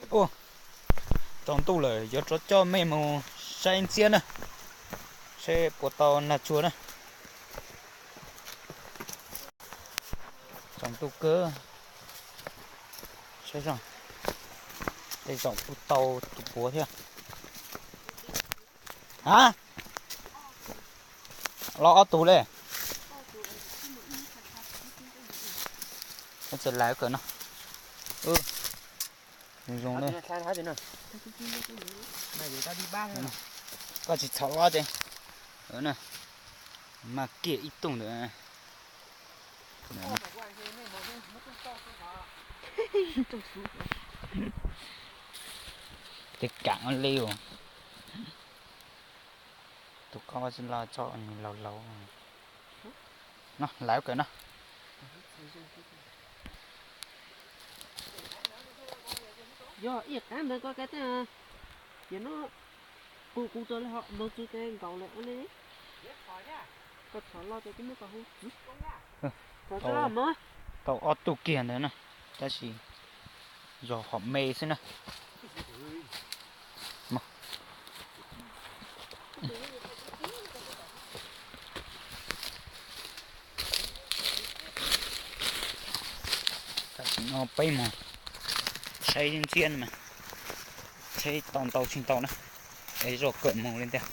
Ua, tsaus ntuj lawm, yuav rov coj mej mus saib ntxiab na, saib puas tau nag tsuag na. Tsaus ntuj kawg, saib zoo, tej zaum kuj tau tus puav thiab. Ha, los ob tug li. Txawm lawv kawm no. Zoo li. Koj tsis txhob los ces, maj kiag ib tug ntawd. Tej kam li. Tus koj tsis los tso nws laus laus. No lawv kawm no. Yog ib qab ntawd koj ka tej, ces no qus qus rau li ho moog txug ke nkaus lawm ua li. Koj txhob los ces koj muab koj hu txwv. Tau ob tug kiag ntawd na, tab sis yog hom me xwb na. Tam sim no peb mus saib ntxiab mas, saib tau ntau tsis tau na, es zoj kawm mus li ntag.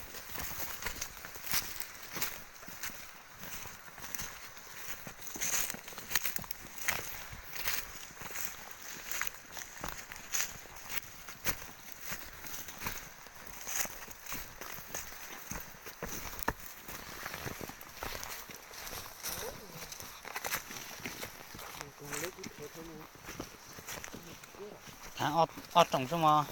Thaav ob rooj xwb mog.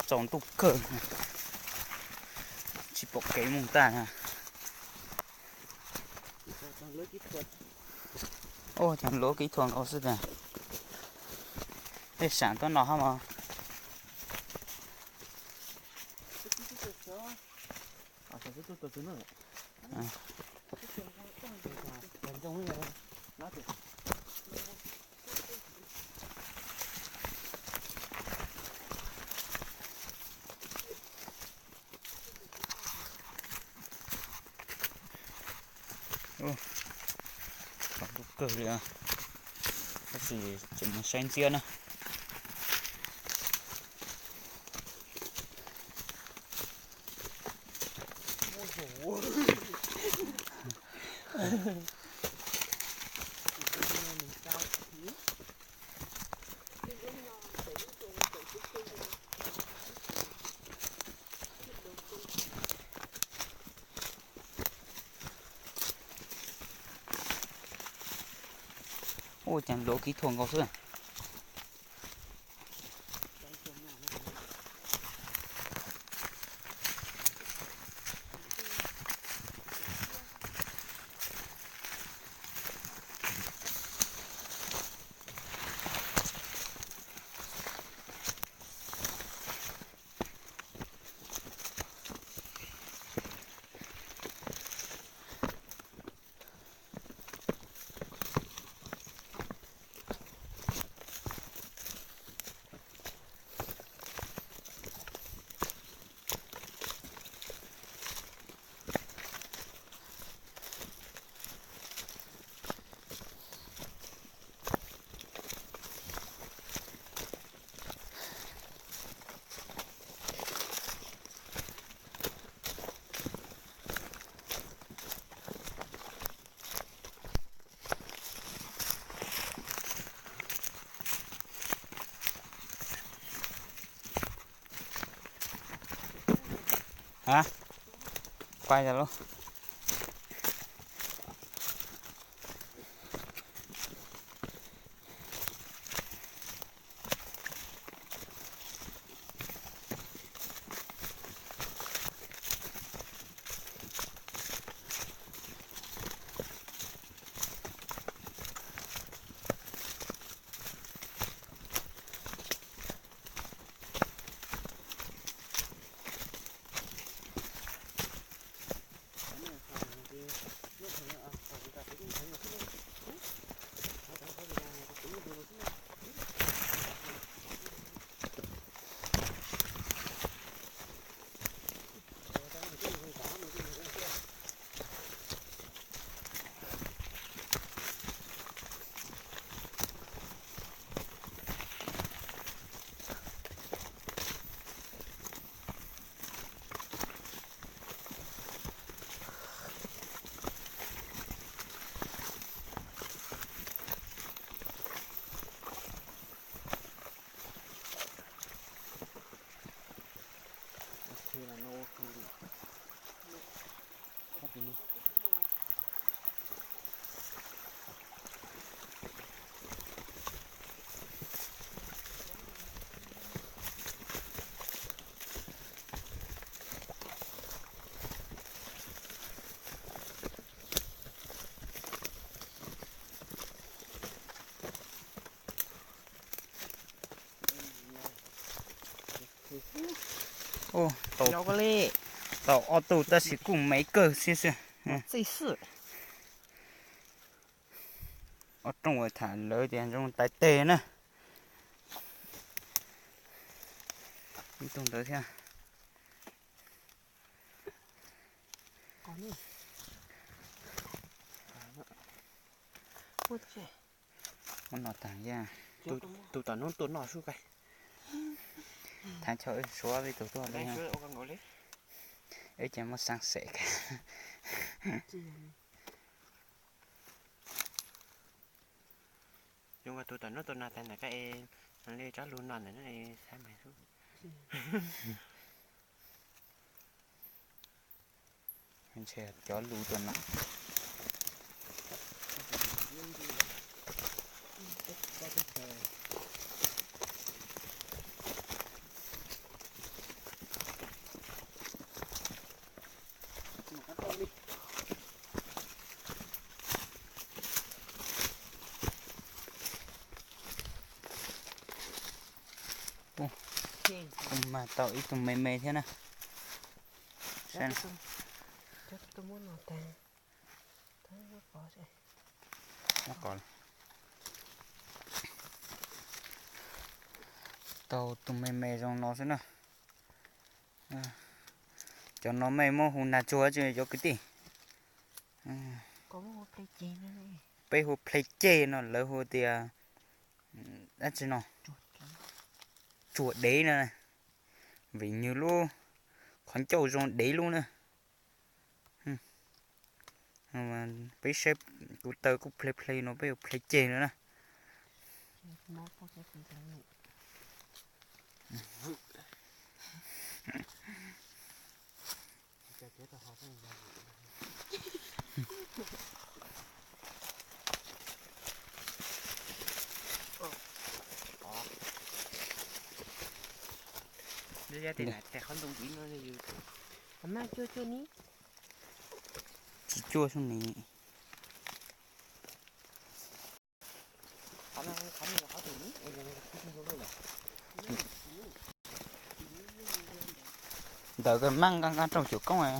Tsaus ntuj kawg, tsis pom kev mus tag. Ua cas luav kỹ thuật nkaus xwb tas. Tej sam tuaj no hab mog. Tsaus ntuj kawg li, tab sis tseem mus saib ntxiab na. Ua cas luav kỹ thuật nkaus xwb. Hab, pais tas lub. Tau ob tug tab sis kuj me kawg xwb xwb. Ob rooj uas tham lawv tias zoo tais teg na. Ib tug ntawd thiab. Muab no tag, tus tom hnub tuaj noj sub kais. Thav chaw suav vij tus tuaj li. Ib ces muab xaab xem kais. Zoo ua tus tom hnub tuaj noj tag ntawm koj es, li tsob lus no ntawm no xav mas sub. Ntshe cov lus tuaj no. Kuj mag tau ib tug me me thiab na. Tau tus me me zoo no xwb na. Cov no mej muab hu nas tsuag tsi cov kwv tij. Peb hu ple ceg no, lawv hu tias dab tsi no, tsuag dev no, vim nws lub qhov ncauj zoo dev lub na. Peb saib kuv taw kuj ple ple no peb hu ple ceg no na. Tsis cuaj xyoo ni. Ntawm kawg maj nqa nqa rau cuam koob ne.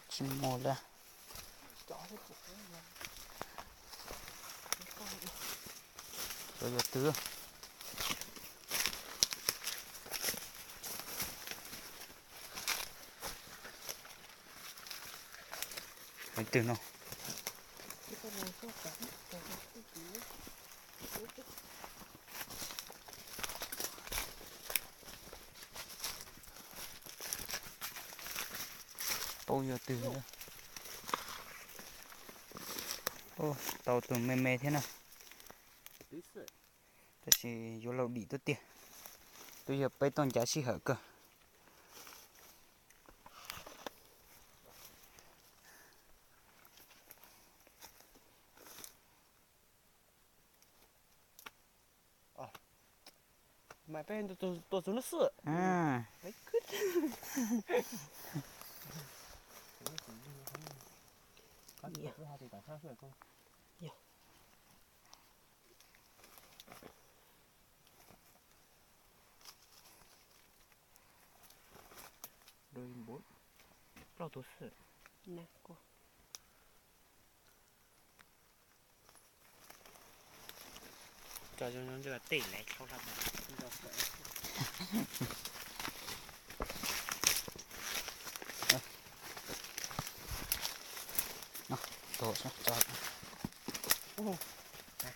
Tsis muaj li. Cov yuav twg? Leej twg no? Paub yog twg. Tau tus me me thiab na. Tab sis yuav laus dim tuaj tiag. Twb yog peb tuaj ncav sij hawm kawg. Mas peb tua txug no xwb. Tau tus xwb. Tso zoo zoo tej laiv dhau hla.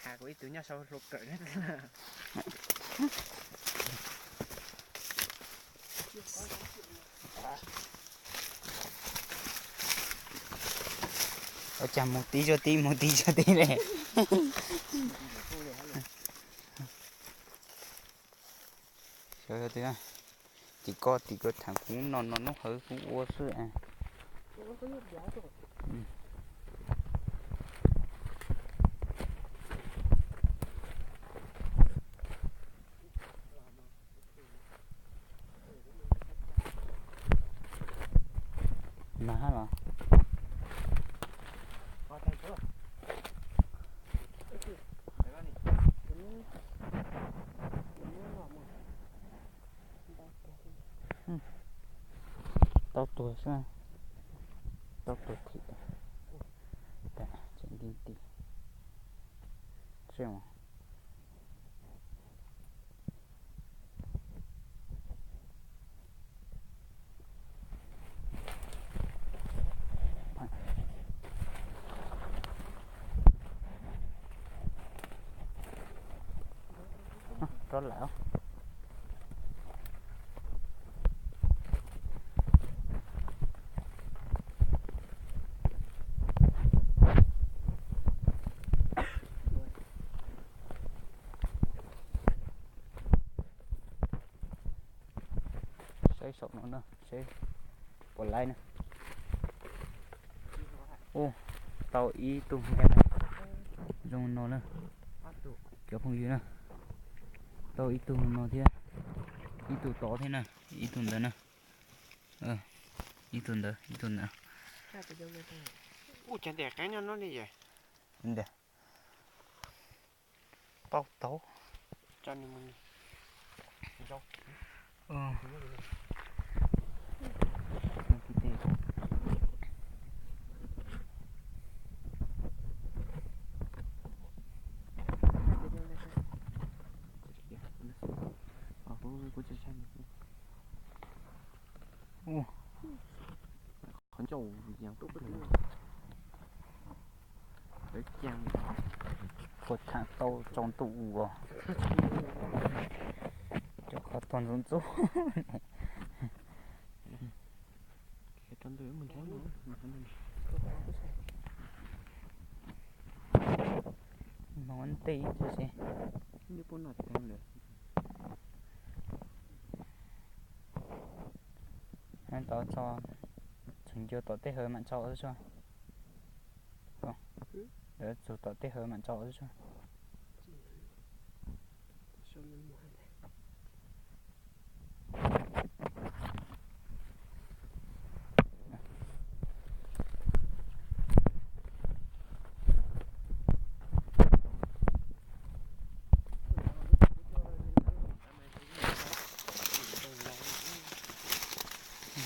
Has kuv ib tug nyob sau hlua kawm na. Ua cas mus tib zuag tib mus tib zuag tib li. Sawv daws, tim koj tim koj tham kuv no no nub hawv kuv ua xwb. Nag hab los. Tau tuag xwb, tau tuag thim. Tseem nti nti. Rov lawm. Saib saum no na, seb puas laib na. Ub, tau ib tug me zoo no na, cov phooj ywg na. Tau ib tug no thiab, ib tug tod thiab na, ib tug ntawd na. Ib tug ntawd, ib tug ntawd. Ub, cas ntes qeeb nyob no li es. Ntes. Tau tau. Qhov ncauj yees tuaj pem. Puas tham tau tsaus ntuj ua. Cov qhov tuag ntxub ntxub. Hmoov ntej ib txhis. Tau tso, txug ncua tom tej hawv mam tso xwb. Txug tom tej hawv mam tso xwb.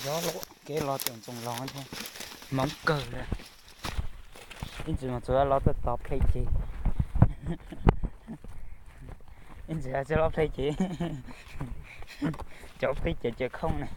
Zov lawm, kev los txawm ntxoov los thiab, hmoov kawg li. Ib ntsis mas tsuas los txog tod phem ces, ib ntsis txog los phem ces, cov phem ces ces khooj na.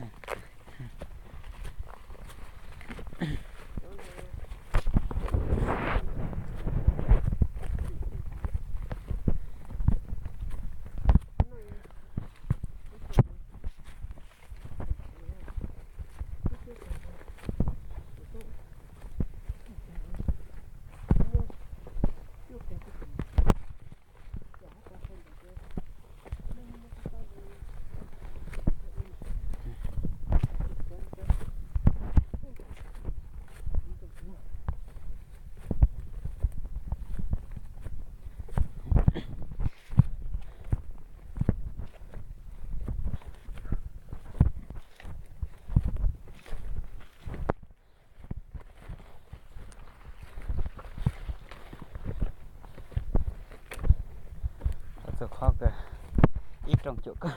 Txog qhov kawg, ib rooj cuam kawg.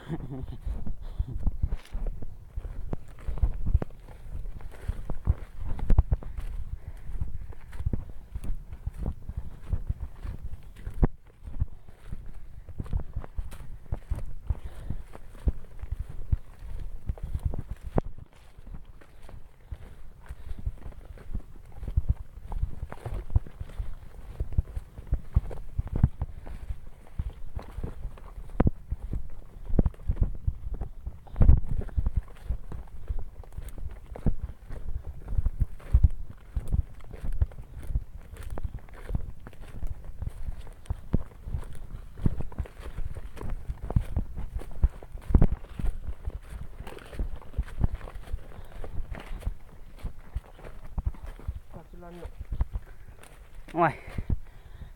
Ua,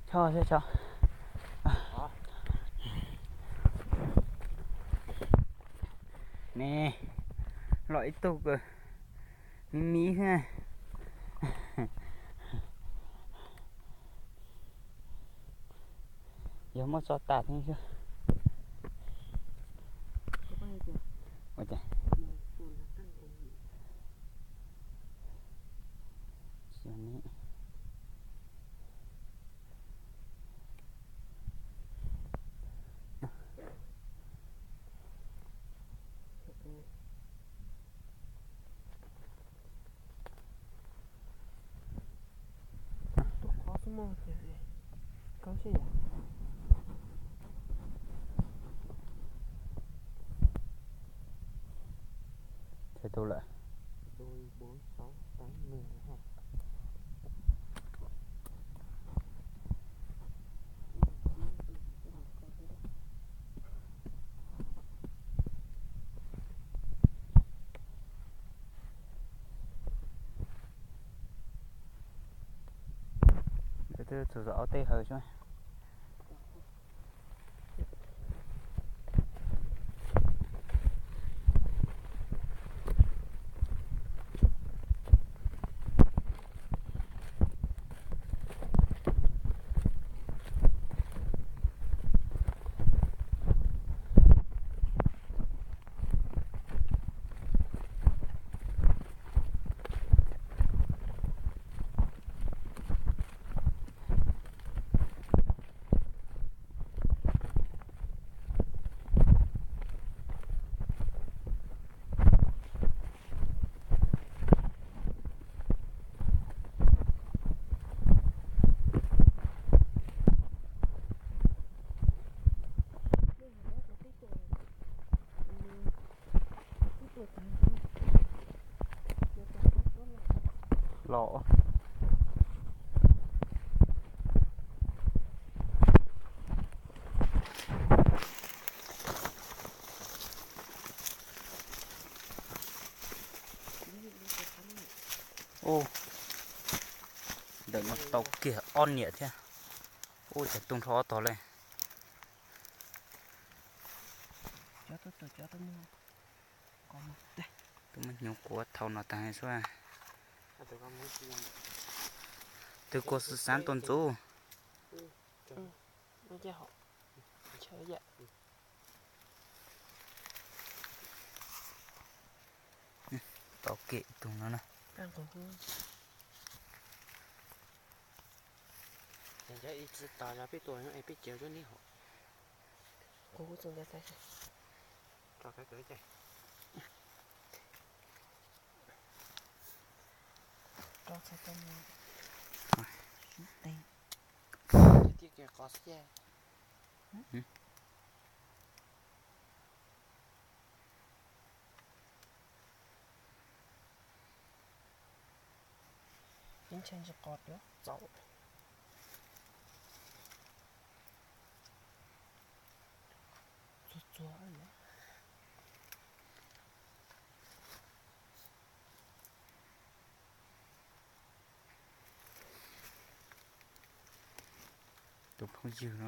choj thiab choj. Ne, los ib tug kawg, me me xwb. Yog muab tso tas thiab xwb. Ua cas? Tsawg tus lawm? Twb txog ob teg hawm xwb. Los. Ub, ntawm no tau kiag ob niam thiab. Ub, cas tu nrho ob tog li. Tus muaj hnyuv quav thau no tag xwb. Twb kua xwb xav tuaj ntxuv. Tau kiag ib tug no na. Ib ntshai ntsis qos yuav txaus. Txuag txuag. Tus phooj ywg no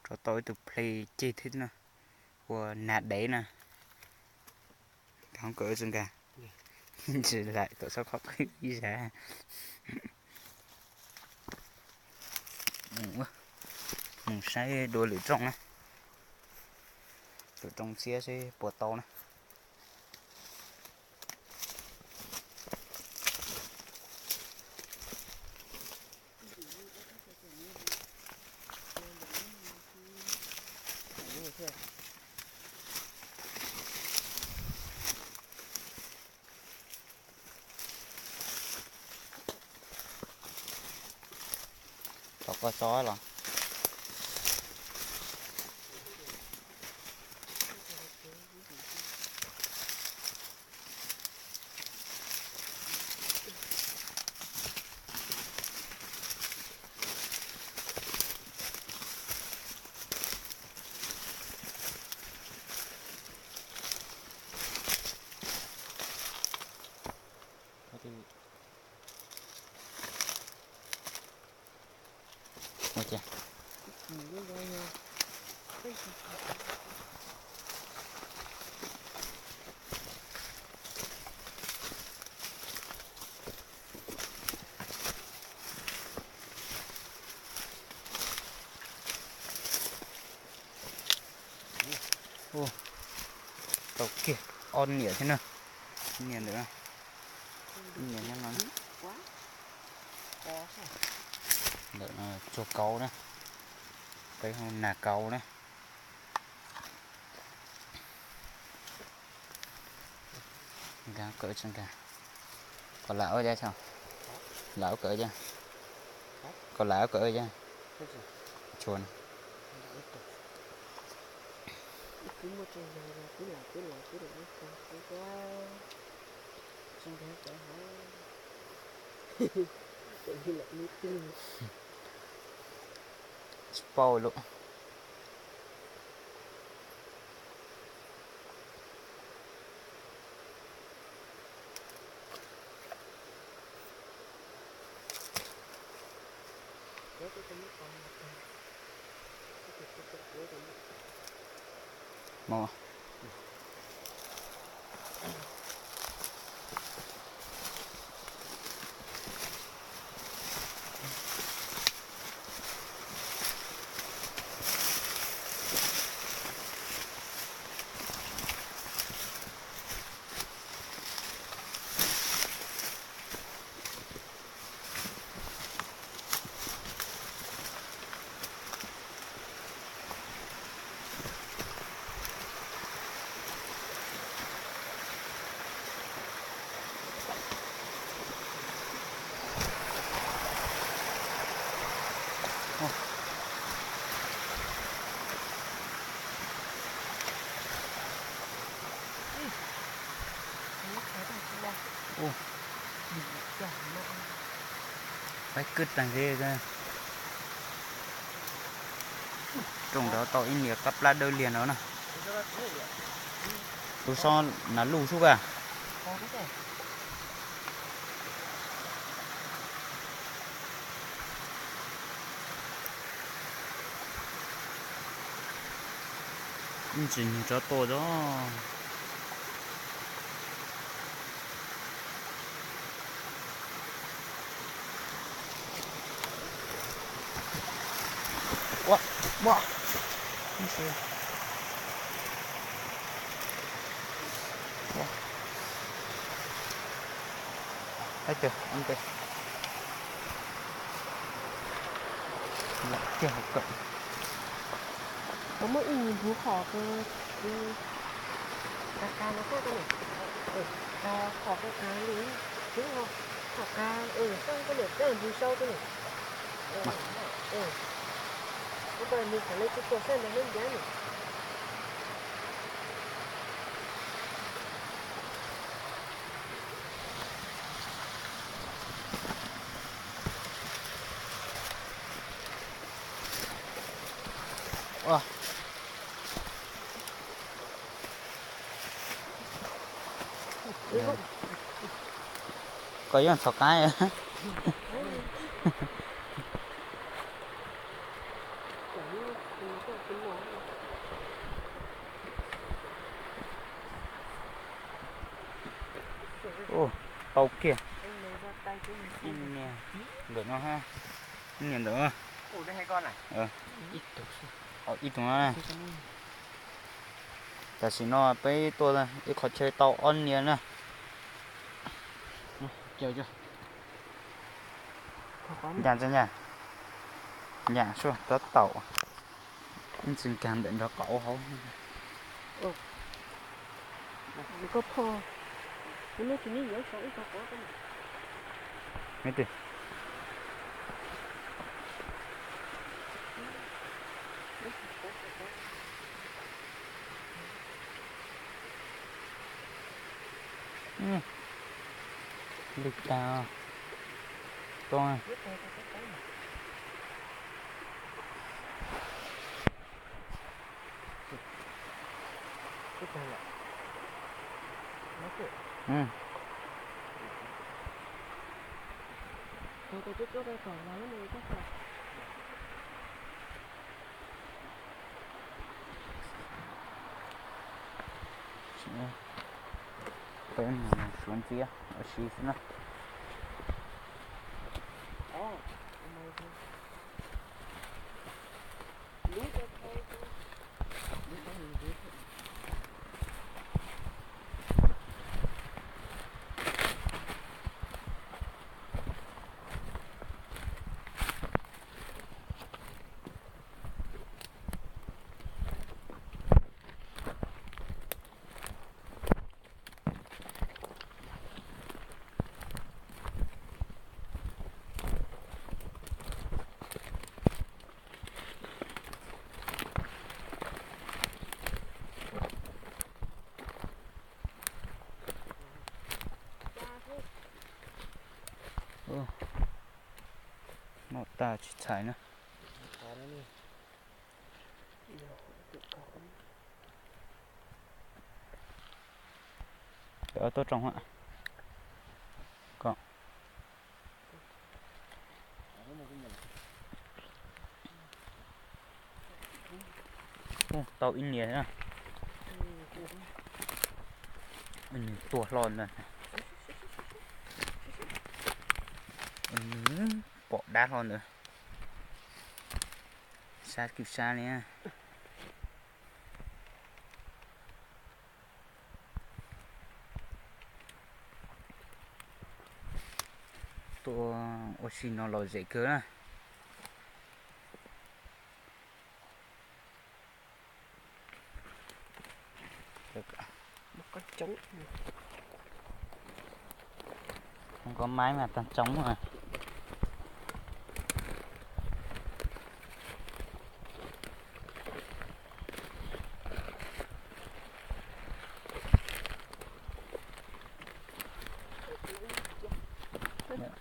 rov tau ib tug plhe ceg thiab na, ua nag dev na. Thov kawm txog nkag, tsis laim tau sab qhov qwj ib zag. Mus saib dua lwm rooj na, lwm rooj txiab seb puas tau na. Thov koj tso los. Ces Tau kiag ob niam thiab na. Niam ntawm, niam nyob no. Ntawm no tsuag kauv na, peb hu nag kauv na. Nkag kawm tsis nkag. Koj lam ua cas? Lam ua kawm cas? Koj lam ua kawm cas? Tshua no. Tsis paub lawm. Faib kwj tag zeb. Rooj nrov tau ib niag qab plab dawb liag no na. Tus so nas luj sub ka. Ntsis nyuag tsob tuaj os. Ua, ua. Ib tug, ib tug. Lam kiag hauv kawm. Muaj ib nyuag npug qhov ka, ka ka no koj, qhov ka ka li, qhov ka, sab koj niam, peb npug sau koj niam. Koj npug qhov le tsuj tsuag sab ntawd neb ntiav niam. Koj yeej txhos qaib. Ua, tau kiag. Ib niag ntawm no, ib niag ntawm, ib tug no. Tam sim no peb tuaj ib qhov chaw tau ob niag na. Ncaj ntxwg ncaj, ncaj sua rov taum. Ib txwv nkag ntawm nrog qaum hauv. Lig tag. Tau. Peb mus suav ntxiab ua si xwb na. Noj tag tsis txhais na. Cov tuaj tsoom kom tau ib niam na. Nws tuag hlo ntag. Nws pom dab hlo ntawd. Sab kws sab li. Tuaj ua si no lom zem kawg na. Koj maib mas tag tsoob.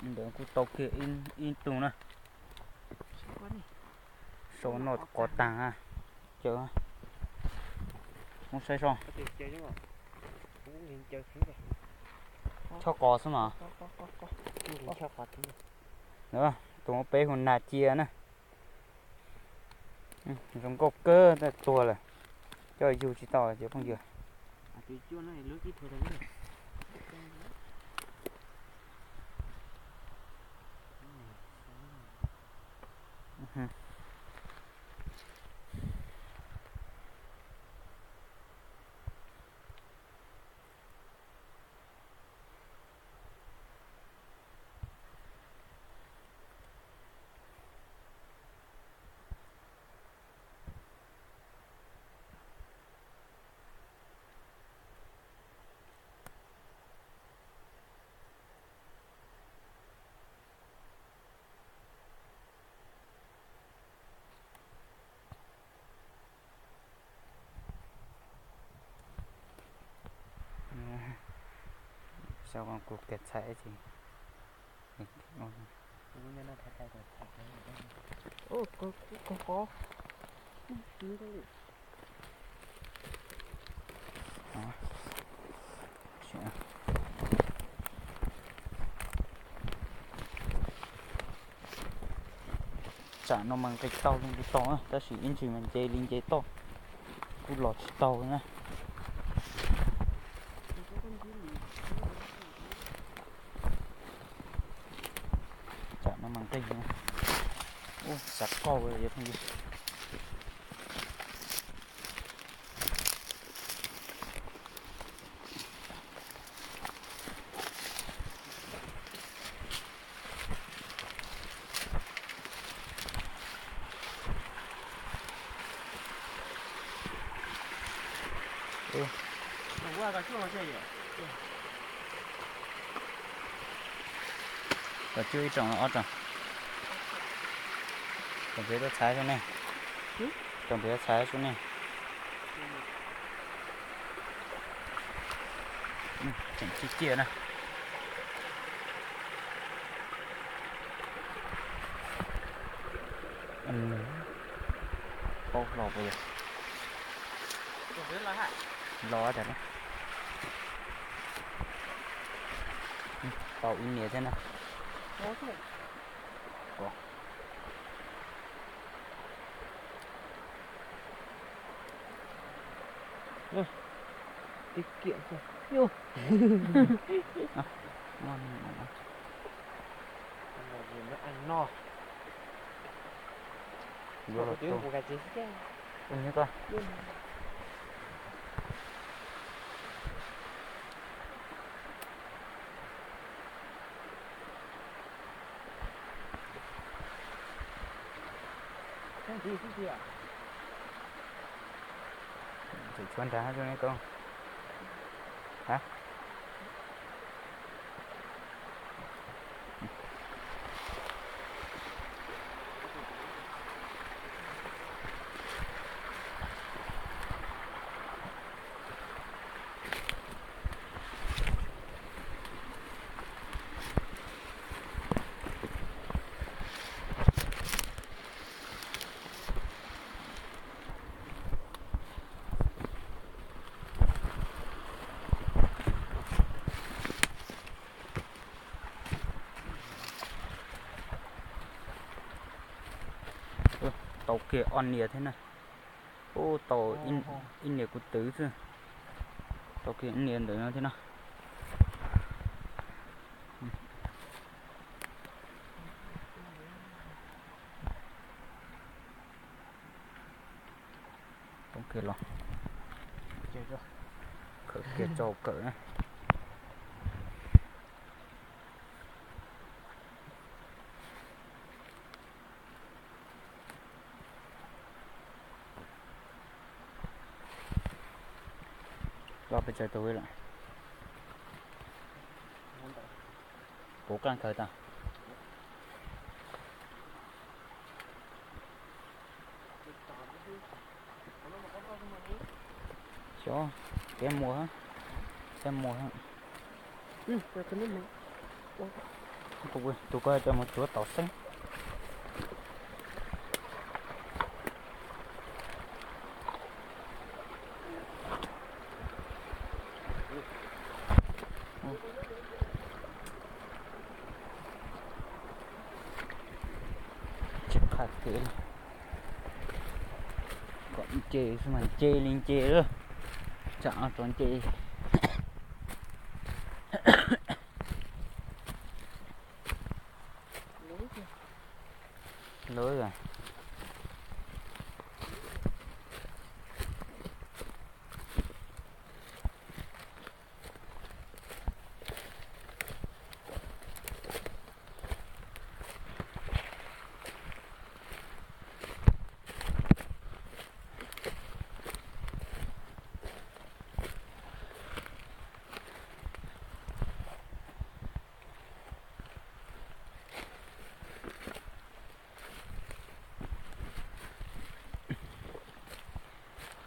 Ntawd kuj tau kiag ib tug na. Sau noj qos tag. Cawv, muab saib so. Chob qos xwb mas. Tus peb hu nag cia na. Zoo nkauj kawg, tuag lawm. Coj yug tsis tau cov phooj ywg. Sau kuv kiag txhais ces Tsam no mas nqis tau li nqis tau na, tab sis ib ntsis mas nce li nce toj, kuj los tsis tau na. Tsam no mas nqis na. Ub, xav qaug yog phooj ywg. Cov cuj ib rooj ob rooj. Cov pem tuaj txhais rau nej. Cov pem tuaj txhais rau nej. Tseem ciaj ciaj na. Paub hlo puas yog? Los tas. Tau ib niam thiab na. Tiết kiệm kìa. Yuj. Tseem tshuav nrad rau ne koj. Ha? Tau kiag ob niag thiab na. Ub, tau ib niag kuv twv xwb. Tau kiag ib niag ntawm no thiab na. Tau kiag los. Khawm kiag tso kawm na. Los pes tsawg tus lawm? Puv qeej kawg tas. Xyov, peb muag, peb muag. Tus ko cov mus tsuav tau xeeb. Tsis qha kev li. Kom nce xwb mas nce li nce lawm. Tsam no rov nce. Lawv.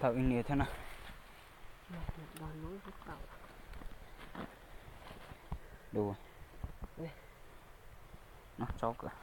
Tau ib niag thiab na. Dua. No tso kawm.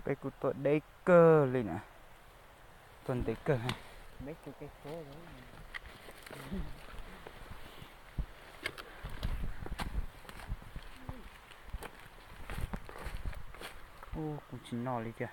Peb kuj tuaj deb kawg li na. Tuaj ntev kawg. Ub, kuv tsis noj li tiag.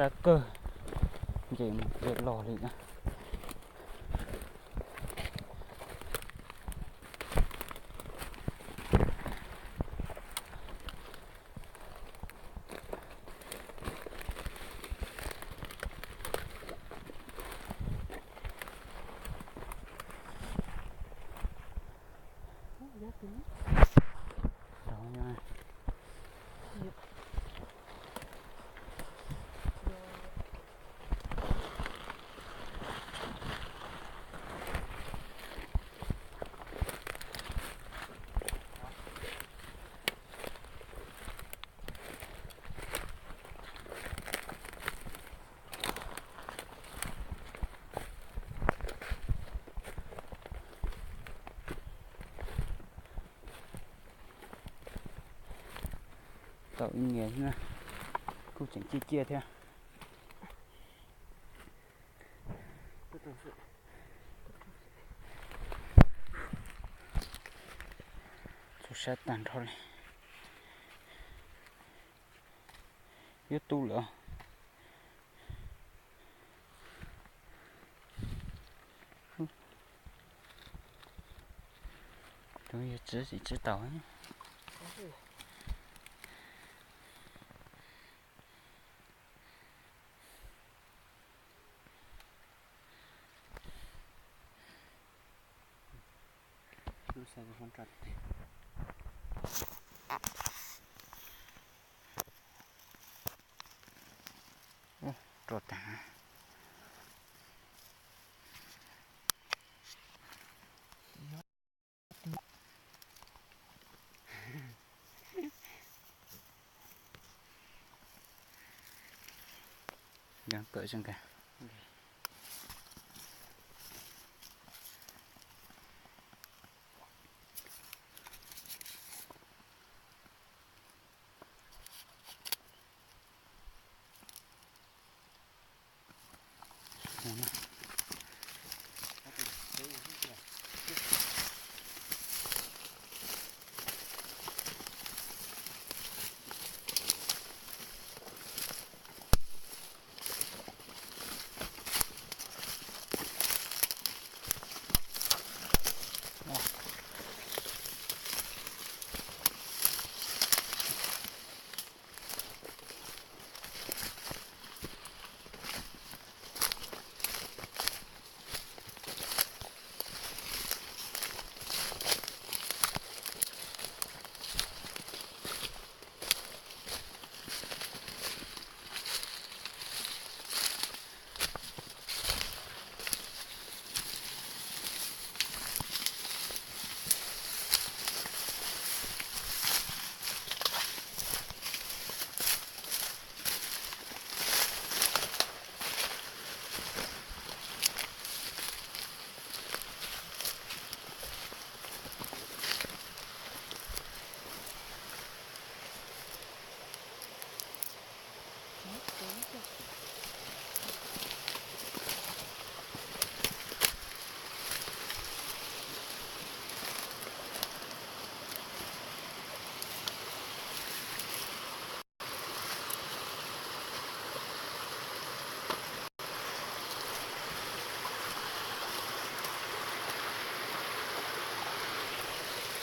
Dab kawg, nce mus nce los li na. Tau ib niag na, kuj tseem ciaj ciaj thiab. Txaus sab tag nrho li. Yuav tu lawm. Tus yog tsis tsis tau. Rua tag. Yog kawm zoo kawg.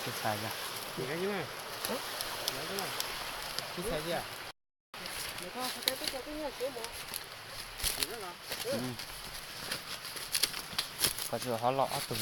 Tsis xav yog. Tsis xav yog. Qhov tsis ho los ob tug.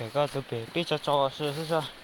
Pem koj tus pem pib tso tso xwb xwb.